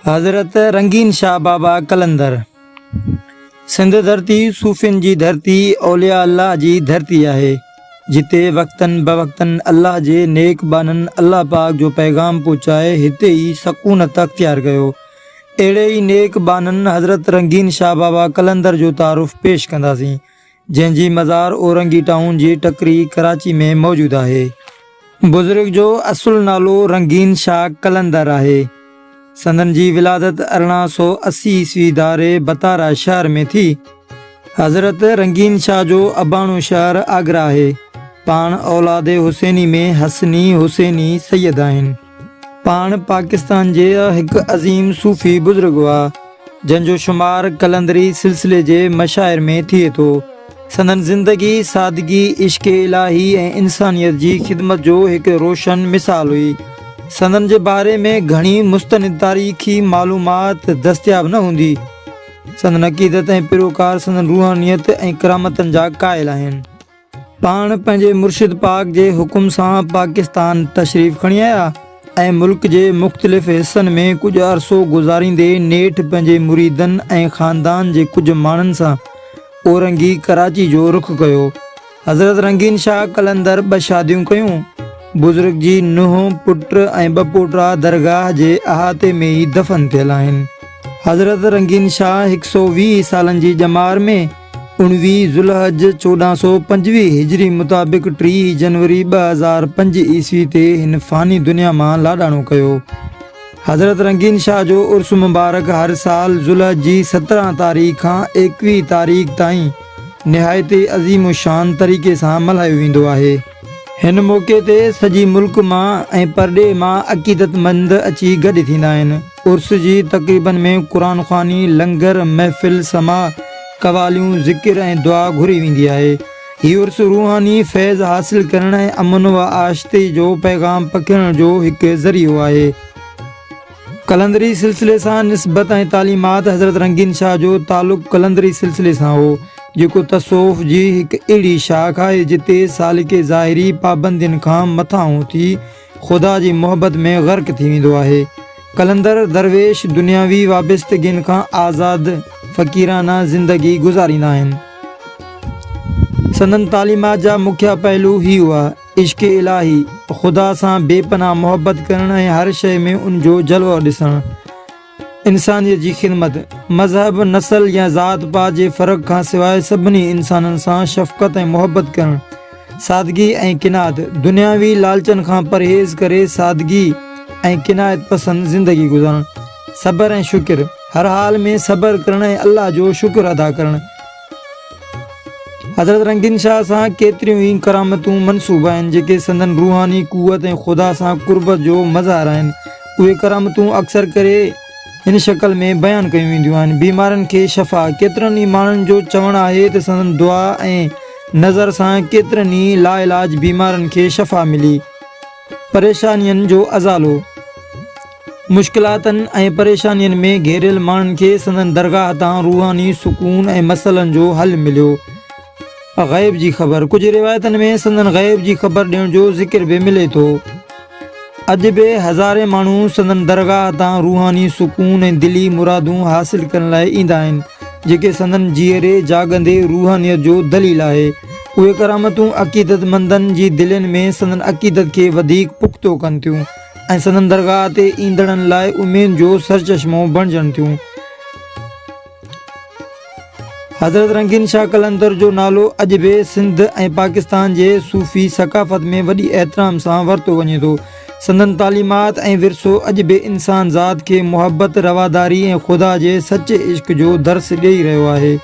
حضرت رنگين شاهه بابا قلندر، سنڌ ڌرتي صوفين جي ڌرتي، اولياء الله جي ڌرتي آهي، جتي وقتن بوقتن الله جي نيڪ ٻانهن الله پاڪ جو پيغام پهچائي هتي ئي سڪونت اختيار ڪيو. اهڙي ئي نيڪ ٻانهن حضرت رنگين شاهه بابا قلندر جو تعارف پيش ڪنداسين. جنهن جي مزار اورنگي ٽائون جي ٽڪري ڪراچي ۾ موجود آهي. بزرگ جو اصل نالو رنگين شاهه قلندر آهي. سندن جي ولادت 1880 عيسوي ڌاري بتارا شهر ۾ ٿي. حضرت رنگين شاهه جو اباڻو شهر آگرا آهي. پاڻ اولاد حسيني ۾ حسني حسيني سيد آهن. پاڻ پاڪستان جي هڪ عظيم صوفي بزرگ هئا، جنهن جو شمار قلندري سلسلي جي مشاهير ۾ ٿئي ٿو. سندن زندگي سادگي، عشق الاهي ۽ انسانيت جي خدمت جو هڪ روشن مثال هئي. سندن جي باري ۾ گهڻي مستند تاريخي معلومات دستياب نه هوندي. سندن عقيدت ۽ پيروڪار سندن روحانيت ۽ ڪرامتن جا قائل آهن. پاڻ پنهنجي مرشد پاڪ جي حڪم سان پاڪستان تشريف کڻي آيا ۽ ملڪ جي مختلف حصن ۾ ڪجهه عرصو گذاريندي نيٺ پنهنجي مريدن ۽ خاندان جي ڪجهه ماڻهن سان اورنگي ڪراچي جو رخ ڪيو. حضرت رنگين شاهه قلندر ٻه شاديون ڪيون. بزرگ جي نونهن، پٽ ۽ ٻه پوٽا درگاهه جي احاطي ۾ ئي دفن ٿيل آهن. حضرت رنگين شاهه هڪ سئو 20 سالن جي ڄمار ۾، 19 ذوالحج 1425 هجري مطابق 30 جنوري 2005 عيسوي تي هن فاني دنيا مان لاڏاڻو ڪيو. حضرت رنگين شاهه جو عرس مبارڪ هر سال ذوالحج جي 17 تاريخ کان 21 تاريخ تائين نهايت ئي عظيم الشان طريقي سان ملهايو ويندو آهي. هن موقعي تي سڄي ملڪ مان ۽ پرڏيهه مان عقيدتمند اچي گڏ ٿيندا آهن. عرس جي تقريبن ۾ قرآن خواني، لنگر، محفل، سماع، قواليون، ذڪر ۽ دعا گهري ويندي آهي. هي عرس روحاني فيض حاصل ڪرڻ ۽ امن و آشتي جو پيغام پکيڙڻ جو هڪ ذريعو آهي. قلندري سلسلي سان نسبت ۽ تعليمات حضرت رنگين شاهه جو تعلق قلندري سلسلي سان هو، جيڪو تصوف جي هڪ اهڙي شاخ آهي، جتي سالڪ ظاهري پابندين کان مٿانهون ٿي خدا جي محبت ۾ غرق ٿي ويندو آهي. قلندر درويش دنياوي وابستگين کان آزاد فقيرانه زندگي گذاريندا آهن. سندن تعليمات جا مکيه پهلو هي هئا. عشق الاهي، خدا سان بي پناهه محبت ڪرڻ ۽ هر شيء ۾ ان جو جلوو ڏسڻ. انسانيت جي خدمت، مذهب، نسل يا ذات پات جي فرق کان سواء سڀني انسانن سان شفقت ۽ محبت ڪرڻ. سادگي ۽ قناعت، دنياوي لالچن کان پرهيز ڪري سادگي ۽ قناعت پسند زندگي گذارڻ. صبر ۽ شڪر، هر حال ۾ صبر ڪرڻ ۽ الله جو شڪر ادا ڪرڻ. حضرت رنگين شاهه سان ڪيتريون ئي ڪرامتون منسوب آهن، جيڪي سندن روحاني قوت ۽ خدا سان قربت جو مظهر آهن. اهي ڪرامتون اڪثر ڪري هن شڪل ۾ بيان ڪيون وينديون آهن. بيمارن کي شفا، ڪيترن ئي ماڻهن جو چوڻ آهي ته سندن دعا ۽ نظر سان ڪيترن ئي لاعلاج بيمارن کي شفا ملي. پريشانين جو ازالو، مشڪلاتن ۽ پريشانين ۾ گهيريل ماڻهن کي سندن درگاهه تان روحاني سڪون ۽ مسئلن جو حل مليو. غيب جي خبر، ڪجهه روايتن ۾ سندن غيب جي خبر ڏيڻ جو ذڪر به ملي ٿو. اڄ به هزارين ماڻهو سندن درگاهه تان روحاني سڪون ۽ دلي مرادون حاصل ڪرڻ لاء ايندا آهن، جيڪي سندن جيئري جاڳندي روحانيت جو دليل آهي. اهي ڪرامتون عقيدتمندن جي دلين ۾ سندن عقيدت کي وڌيڪ پختو ڪن ٿيون ۽ سندن درگاهه تي ايندڙن لاء اميد جو سرچشمو بڻجن ٿيون. حضرت رنگين شاهه قلندر جو نالو اڄ به سنڌ ۽ پاڪستان جي صوفي ثقافت ۾ وڏي احترام سان ورتو وڃي ٿو. سندن تعليمات ۽ ورثو اڄ به انسان ذات کي محبت، رواداري ۽ خدا جي سچي عشق جو درس ڏئي رهيو آهي.